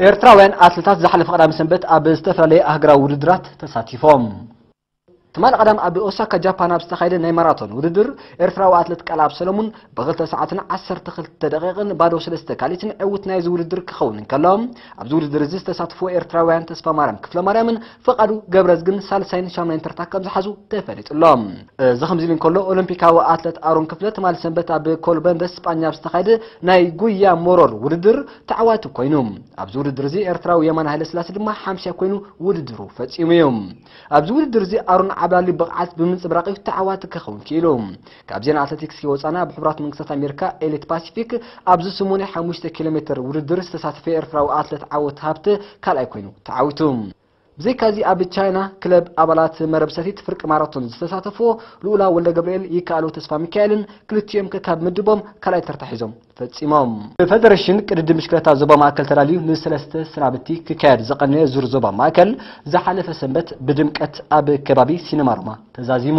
ኤርትራውያን ኣትለታት ዝሓለፈ ቀዳም ሰንበት ኣብ ዝተፈላለየ ኣህግራዊ ውድድራት ተሳቲፎም። ትማሊ ቀዳም ኣብ ኦሳካ ጃፓን ኣብ ዝተኻየደ ናይ ማራቶን ውድድር፣ ኤርትራዊ ኣትለት ቃልኣብ ሰለሙን ብክልተ ሰዓትን ዓሰርተ ክልተ ደቂቕን ባዶ ሰለስተ ካልኢትን ዕውት ናይዚ ውድድር ክኸውን እንከሎ፣ ኣብዚ ውድድር እዚ ዝተሳትፉ ኤርትራውያን ተስፋ ማርያም ክፍለ ማርያምን ፍቓዱ ገብረዝግን ሳልሳይን ሻምናይን ተርታ ከም ዝሓዙ ተፈሊጡ ኣሎ። እዚ ከምዚ ኢሉ እንከሎ፣ ኦሎምፒካዊ ኣትለት ኣሮን ክፍለ ትማሊ ሰንበት ኣብ ኮልበንደስ ስጳኛ ኣብ ዝተኻየደ ናይ ጉያ ሞሮር ውድድር ተዓዋቲ ኮይኑ፣ ኣብዚ ውድድር እዚ ኤርትራዊ የማነ ሃይለስላሴ ድማ ሓምሻይ ኮይኑ ውድድሩ ፈጺሙ እዩ። ኣብዚ ውድድር እዚ ኣሮን ዓብላሊ ብቕዓት ብምንጽብራቕ እዩ ተዓዋቲ ክኸውን ክኢሉ። ካብ ዜና ኣትሌቲክስ ከይወጻና፣ ኣብ ሕቡራት መንግስታት ኣሜሪካ ኤሊት ፓሲፊክ ኣብዚ ስሙን ሓሙሽተ ኪሎ ሜትር ውድድር ዝተሳተፈ ኤርትራዊ ኣትሌት ዓወት ሃብተ ካልኣይ ኮይኑ ተዓዊቱ። ብዘይካዚ ኣብ ቻይና ክለብ ኣባላት መረብ ሰቲት ፍርቂ ማራቶን ዝተሳተፉ ልኡላ ወልደ ገብርኤል፣ ይከኣሎ ተስፋ ሚካኤልን ክልቲኦም ከካብ ምድቦም ካልኣይ ተርታ ሒዞም ፈጺሞም። ብፈደረሽን ቅድድም ብሽክለታ ዞባ ማእከል ተዳልዩ ንሰለስተ ስናብቲ ክካየድ ዝቐነየ ዙር ዞባ ማእከል ዝሓለፈ ሰንበት ብድምቀት ኣብ ከባቢ ሲነማ ሮማ ተዛዚሙ።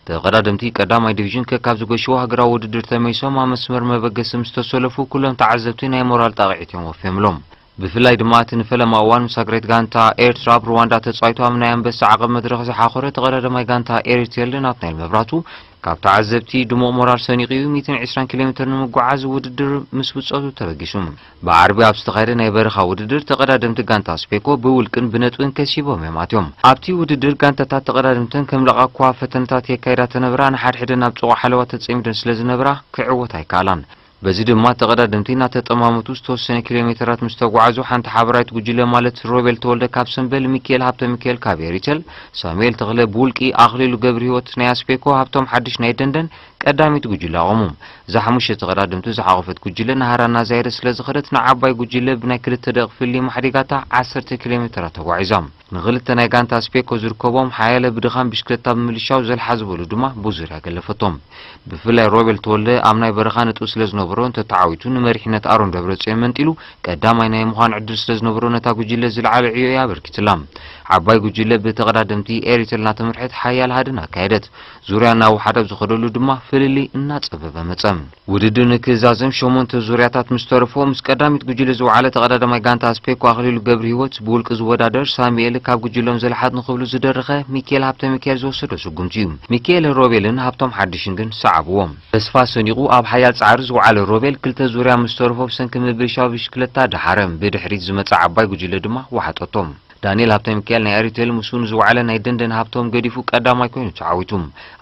ተቐዳደምቲ ቀዳማይ ዲቪዥን ከካብ ዝገሽዎ ሃገራዊ ውድድር ተመይሶም ኣብ መስመር መበገሲ ምስ ተሰለፉ ኩሎም ተዓዘብቲ ናይ ሞራል ጣቕዒት እዮም ወፍዮምሎም። ብፍላይ ድማ እቲ ንፈለማ እዋን ምስ ኣግሬት ጋንታ ኤርትራ ኣብ ሩዋንዳ ተጻዊቱ ኣብ ናይ ኣንበሳ ዓቐብ መድረኽ ዝሓኾረ ተቐዳዳማይ ጋንታ ኤሪቴል ናትናኤል መብራቱ ካብ ተዓዘብቲ ድሙቕ ሞራል ሰኒቑ እዩ ሚእትን ዕስራን ኪሎ ሜትር ንምጉዓዝ ውድድር ምስ ብጾቱ ተበጊሱ። ብዓርቢ ኣብ ዝተኻየደ ናይ በረኻ ውድድር ተቐዳደምቲ ጋንታ ስፔኮ ብውልቅን ብነጥብን ከሲቦም እዮም ኣትዮም። ኣብቲ ውድድር ጋንታታት ተቐዳደምተን ከም ለቓ እኳ ፈተነታት የካይዳ ተነብራ፣ ንሓድሕደን ኣብ ጽቑቕ ሓለዋ ተጸሚደን ስለ ዝነብራ ክዕወት ኣይከኣላን። በዚ ድማ ተቐዳደምቲ እናተጠማመቱ ዝተወሰነ ኪሎ ሜተራት ምስ ተጓዓዙ፣ ሓንቲ ሓበራዊት ጉጅለ ማለት ሮቤል ተወልደ ካብ ሰምበል፣ ሚካኤል ሃብተ ሚካኤል ካብ ኤሪቴል፣ ሳሙኤል ተኽለ ብውልቂ፣ ኣኽሊሉ ገብረ ህይወት ናይ ኣስፔኮ፣ ሃብቶም ሓድሽ ናይ ደንደን ቀዳሚት ጉጅለ ኣቖሙ። እዛ ሓሙሽተ ተቐዳደምቲ ዝሓቖፈት ጉጅለ ናህራ እናዛየደ ስለ ዝኸደት፣ ንዓባይ ጉጅለ ብናይ ክልተ ደቂቕ ፍልልይ ማሕዲጋታ ዓሰርተ ኪሎ ሜተራት ተጓዒዛ። ንኽልተ ናይ ጋንታ ስፔኮ ዝርከቦም ሓያለ ብድኻም ብሽክለታ ብምልሻው ዘልሓ ዝበሉ ድማ ብዙርያ ገለፈቶም። ብፍላይ ሮቤል ተወልደ ኣብ ናይ በረኻ ነጥቢ ስለ ዝነበሮ እንተተዓዊቱ ንመሪሕነት ኣሮን ደብረጽዮን መንጢሉ ቀዳማይ ናይ ምዃን ዕድል ስለ ዝነበሮ ነታ ጉጅለ ዝለዓለ ዕዮ እያ ኣበርኪትላ። ዓባይ ጉጅለ ብተቐዳደምቲ ኤሪተል እናተመርሐት ሓያል ሃድን ኣካየደት። ዙርያ እናወሓደ ኣብ ዝኸደሉ ድማ ፍልልይ እናጸበበ መጸ። ውድድር ንክዛዘም ሸሞንተ ዙርያታት ምስ ተረፎ፣ ምስ ቀዳሚት ጉጅለ ዝወዓለ ተቐዳዳማይ ጋንታ ኣስፔኮ ኣኽሊሉ ገብረ ህይወት ብውልቂ ዝወዳደር ሳሙኤል ካብ ጉጅሎም ዘልሓት ንኽብሉ ዝደረኸ ሚካኤል ሃብተ ሚካኤል ዝወሰዶ ስጉምቲ እዩ። ሚካኤል ሮቤልን ሃብቶም ሓድሽን ግን ሰዓብዎም። ተስፋ ሰኒቑ ኣብ ሓያል ጻዕሪ ዝወዓለ ሮቤል ክልተ ዙርያ ምስ ተረፎ ብሰንኪ ምብልሻው ብሽክለታ ደሓረ። ብድሕሪት ዝመጸ ዓባይ ጉጅለ ድማ ወሓጠቶም። ዳንኤል ሃብተ ሚካኤል ናይ ኤሪቴል ምስኡ ንዝወዓለ ናይ ደንደን ሃብቶም ገዲፉ ቀዳማይ ኮይኑ ተዓዊቱ።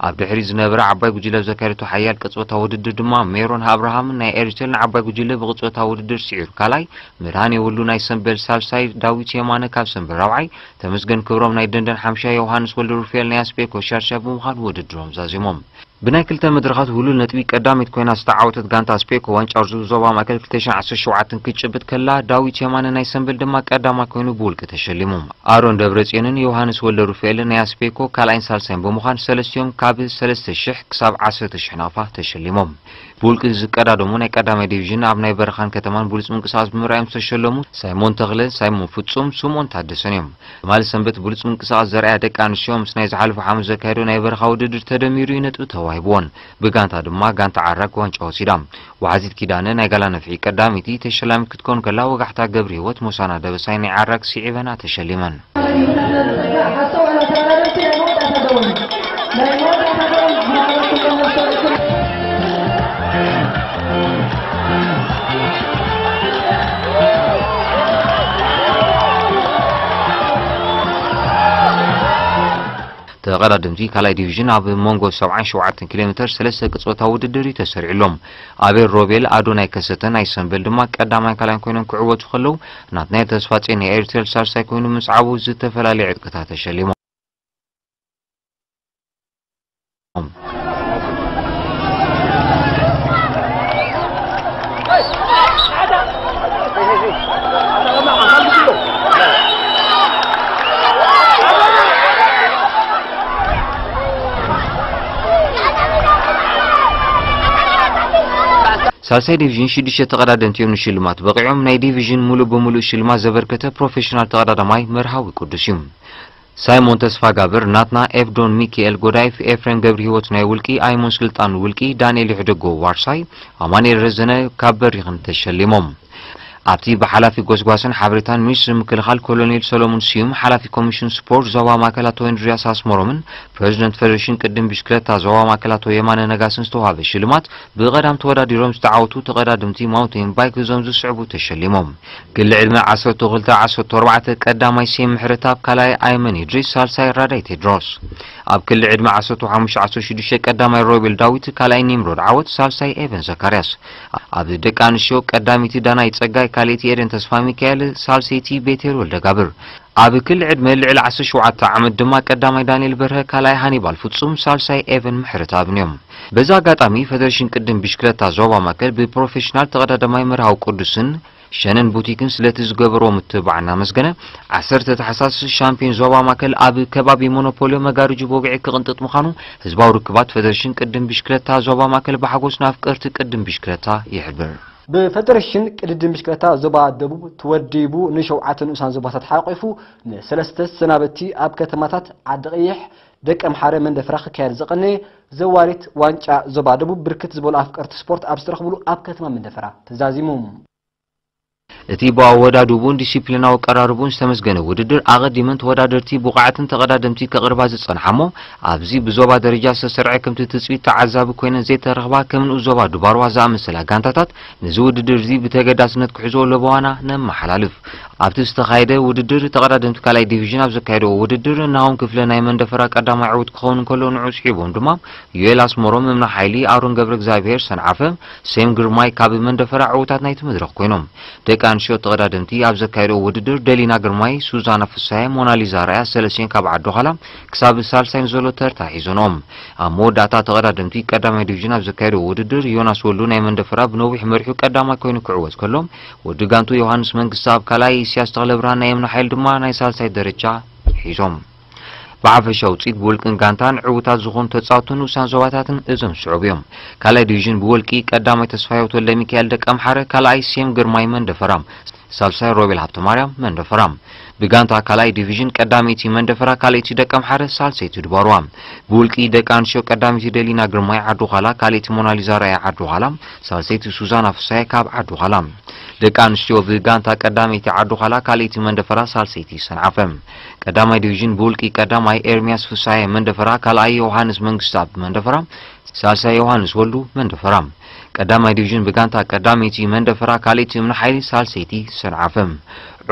ኣብ ድሕሪት ዝነበረ ዓባይ ጉጅለ ኣብ ዘካየደቶ ሓያል ቅጽበታዊ ውድድር ድማ ሜሮን ኣብርሃም ናይ ኤሪቴል ንዓባይ ጉጅለ ብቅጽበታዊ ውድድር ስዒሩ ካልኣይ፣ መድሃኔ ወሉ ናይ ሰምበል ሳልሳይ፣ ዳዊት የማነ ካብ ሰምበል ራብዓይ፣ ተመስገን ክብሮም ናይ ደንደን ሓምሻይ፣ ዮሃንስ ወልደ ሩፋኤል ናይ ኣስፔኮ ሻድሻይ ብምዃን ውድድሮም ዛዚሞም። ብናይ ክልተ መድረኻት ውሉል ነጥቢ ቀዳሚት ኮይና ዝተዓወተት ጋንታ ኣስፔኮ ዋንጫ ዙር ዞባ ማእከል ክልተ ሽሕን ዓሰርተ ሸውዓተን ክትጭብጥ ከላ፣ ዳዊት የማነ ናይ ሰምበል ድማ ቀዳማይ ኮይኑ ብውልቂ ተሸሊሙ። ኣሮን ደብረጽዮንን ዮሃንስ ወልደ ሩፋኤልን ናይ ኣስፔኮ ካልኣይን ሳልሳይን ብምዃን ሰለስቲኦም ካብ ሰለስተ ሽሕ ክሳብ ዓሰርተ ሽሕ ናቕፋ ተሸሊሞም። ብውልቂ ዝቀዳደሙ ናይ ቀዳማይ ዲቪዥን ኣብ ናይ በረኻን ከተማን ብሉጽ ምንቅስቓስ ብምርኣዮም ዝተሸለሙ ሳይሞን ተኽለ፣ ሳይሞን ፍጹም፣ ስምኦን ታደሰን እዮም። ትማሊ ሰንበት ብሉጽ ምንቅስቓስ ዘርኣያ ደቂ ኣንስትዮ ምስ ናይ ዝሓለፈ ሓሙስ ዘካየዶ ናይ በረኻ ውድድር ተደሚሩ እዩ ነጥቢ ተዋሂብዎን። ብጋንታ ድማ ጋንታ ዓራግ ዋንጫ ወሲዳ። ወሓዚት ኪዳነ ናይ ጋላ ነፍሒ ቀዳመይቲ ተሸላሚት ክትከውን ከላ፣ ወጋሕታ ገብረ ህይወት ሞሳና ደበሳይ ናይ ዓራግ ስዒበና ተሸሊመን። ተቐዳደምቲ ካልኣይ ዲቪዥን ኣብ መንጎ ሰብዓን ሸውዓተን ኪሎ ሜተር ሰለስተ ቅጽበታዊ ውድድር እዩ ተሰሪዕሎም። ኣቤል ሮቤል፣ ኣዶናይ ከሰተ ናይ ሰምበል ድማ ቀዳማይን ካልኣይን ኮይኖም ክዕወቱ ከለዉ፣ ናትናኤል ተስፋጽዮን ናይ ኤሪትሬል ሳልሳይ ኮይኑ ምስዓቡ ዝተፈላለየ ዕጥቅታት ተሸሊሞም። ሳልሳይ ዲቪዥን ሽዱሽተ ተቐዳደምቲ እዮም ንሽልማት በቒዖም። ናይ ዲቪዥን ሙሉእ ብሙሉእ ሽልማት ዘበርከተ ፕሮፌሽናል ተቐዳዳማይ መርሃዊ ቅዱስ እዩ። ሳይሞን ተስፋጋብር ናትና፣ ኤፍዶን ሚኪኤል ጎዳይፍ፣ ኤፍሬም ገብረህይወት ናይ ውልቂ፣ ኣይሞን ስልጣን ውልቂ፣ ዳንኤል ይሕደጎ ዋርሳይ፣ ኣማኑኤል ረዘነ ካብ በሪኽን ተሸሊሞም። ኣብቲ ብሓላፊ ጎስጓስን ሓበሬታን ሚኒስትሪ ምክልኻል ኮሎኔል ሰሎሞን ስዩም፣ ሓላፊ ኮሚሽን ስፖርት ዞባ ማእከል ኣቶ እንድርያስ ኣስመሮምን ፕሬዚደንት ፌደሬሽን ቅድም ብሽክለታ ዞባ ማእከል ኣቶ የማነ ነጋስን ዝተዋህበ ሽልማት፣ ብቐዳም ተወዳዲሮም ዝተዓወቱ ተቐዳደምቲ ማውንቴን ባይክ እዞም ዝስዕቡ ተሸሊሞም። ክሊ ዕድመ ዓሰርተ ክልተ ዓሰርተ ኣርባዕተ ቀዳማይ ሴም ምሕረተኣብ፣ ካልኣይ ኣይመን ኢድሪስ፣ ሳልሳይ ራዳይ ቴድሮስ። ኣብ ክሊ ዕድመ ዓሰርተ ሓሙሽተ ዓሰርተ ሽዱሽተ ቀዳማይ ሮቤል ዳዊት፣ ካልኣይ ኒምሮድ ዓወት፣ ሳልሳይ ኤቨን ዘካርያስ። ኣብ ደቂ ኣንስትዮ ቀዳሚቲ ዳናይ ጸጋይ፣ ካልኣይቲ ኤደን ተስፋ ሚካኤል፣ ሳልሰይቲ ቤቴል ወልደጋብር። ኣብ ክሊ ዕድመ ልዕሊ ዓሰርተ ሸውዓተ ዓመት ድማ ቀዳማይ ዳንኤል በርሀ፣ ካልኣይ ሃኒባል ፍጹም፣ ሳልሳይ ኤቨን ምሕረተኣብን እዮም። በዚ ኣጋጣሚ ፌደሬሽን ቅድም ብሽክለታ ዞባ ማእከል ብፕሮፌሽናል ተቐዳዳማይ መርሃዊ ቅዱስን ሸነን ቡቲክን ስለቲ ዝገበርዎ ምትብባዕ እናመስገነ፣ ዓሰርተ ታሕሳስ ሻምፒዮን ዞባ ማእከል ኣብ ከባቢ ሞኖፖልዮ መጋርጁ ብወግዒ ክቕንጥጥ ምዃኑ ህዝባዊ ርክባት ፌደሬሽን ቅድም ብሽክለታ ዞባ ማእከል ብሓጎስ ንኣፍቀርቲ ቅድም ብሽክለታ ይሕብር። ብፈደሬሽን ቅድድም ብሽክለታ ዞባ ደቡብ ተወዲቡ ንሸውዓተ ንኡሳን ዞባታት ሓቂፉ ንሰለስተ ሰናበቲ ኣብ ከተማታት ዓዲ ቀይሕ፣ ደቀምሓረ፣ መንደፈራ ክካየድ ዝቐነየ ዘዋሪት ዋንጫ ዞባ ደቡብ ብርክት ዝበሉ ኣፍቀርቲ ስፖርት ኣብ ዝተረኽብሉ ኣብ ከተማ መንደፈራ ተዛዚሙ። እቲ ብኣወዳድቡን ዲሲፕሊናዊ ኣቀራርቡን ዝተመስገነ ውድድር፣ ኣቐዲመን ተወዳደርቲ ብቑዓትን ተቐዳደምቲ ከቕርባ ዝጸንሓ እሞ፣ ኣብዚ ብዞባ ደረጃ ዝተሰርዐ ከምቲ ትጽቢት ተዓዛቢ ኮይነን ዘይተረኽባ ከም ንኡስ ዞባ ዱባርዋ ዝኣመሰላ ጋንታታት፣ ነዚ ውድድር እዚ ብተገዳስነት ክሕዞ ለበዋና ነመሓላልፍ። ኣብቲ ዝተኻየደ ውድድር፣ ተቐዳደምቲ ካልኣይ ዲቪዥን ኣብ ዘካየድዎ ውድድር፣ ናሆም ክፍለ ናይ መንደፈራ ቀዳማይ ዕዉት ክኸውን እንከሎ፣ ንዑ ስሒቦም ድማ ዮኤል ኣስመሮም፣ እምነ ሓይሊ፣ ኣሮን ገብረ እግዚኣብሔር፣ ሰንዓፈ፣ ሴም ግርማይ ካብ መንደፈራ ዕዉታት ናይቲ መድረኽ ኮይኖም። ደቂ ኣንስትዮ ተቐዳደምቲ ኣብ ዘካየድኦ ውድድር፣ ደሊና ግርማይ፣ ሱዛና ፍሳየ፣ ሞናሊዛ ራያ፣ ሰለስቲኤን ካብ ዓዲ ዃላ ክሳብ ሳልሳይ ንዘሎ ተርታ ሒዞንኦም። ኣብ መወዳእታ ተቐዳደምቲ ቀዳማይ ዲቪዥን ኣብ ዘካየድዎ ውድድር፣ ዮናስ ወልዱ ናይ መንደፈራ ብነዊሕ መሪሑ ቀዳማይ ኮይኑ ክዕወት ከሎ፣ ወዲ ጋንቱ ዮሃንስ መንግስተ ኣብ ካልኣይ፣ ኢሳያስ ተኽለብርሃን ናይ እምነ ሓይሊ ድማ ናይ ሳልሳይ ደረጃ ሒዞም። ብሓፈሻ ውፅኢት ብውልቅን ጋንታን ዕዉታት ዝኾኑ ተፃወትን ንኡሳን ዞባታትን እዞም ዝስዕቡ እዮም። ካልኣይ ዲቪዥን ብወልቂ ቀዳማይ ተስፋ ህይወት ወልደ ሚካኤል ደቀምሓረ፣ ካልኣይ ሴም ግርማይ መንደፈራ፣ ሳልሳይ ሮቤል ሃብተማርያም መንደፈራ። ብጋንታ ካልኣይ ዲቪዥን ቀዳመይቲ መንደፈራ፣ ካልኣይቲ ደቀምሓረ፣ ሳልሰይቲ ድባርዋ። ብውልቂ ደቂ ኣንስትዮ ቀዳመይቲ ደሊና ግርማይ ዓዲ ዃላ፣ ካልኣይቲ ሞናሊዛ ራያ ዓዲ ዃላ፣ ሳልሰይቲ ሱዛና ፍሳየ ካብ ዓዲ ዃላ። ደቂ ኣንስትዮ ብጋንታ ቀዳመይቲ ዓዲ ዃላ፣ ካልኣይቲ መንደፈራ፣ ሳልሰይቲ ሰንዓፈ። ቀዳማይ ዲቪዥን ብውልቂ ቀዳማይ ኤርሚያስ ፍሳየ መንደፈራ፣ ካልኣይ ዮሃንስ መንግስታብ መንደፈራ፣ ሳልሳይ ዮሃንስ ወልዱ መንደፈራ። ቀዳማይ ዲቪዥን ብጋንታ ቀዳመይቲ መንደፈራ፣ ካልኣይቲ እምነ ሓይሊ፣ ሳልሰይቲ ሰንዓፈ።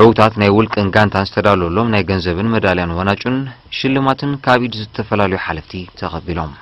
ዕዉታት ናይ ውልቅን ጋንታን ዝተዳለወሎም ናይ ገንዘብን መዳልያን ዋንጫን ሽልማትን ካብ ኢድ ዝተፈላለዩ ሓለፍቲ ተቐቢሎም።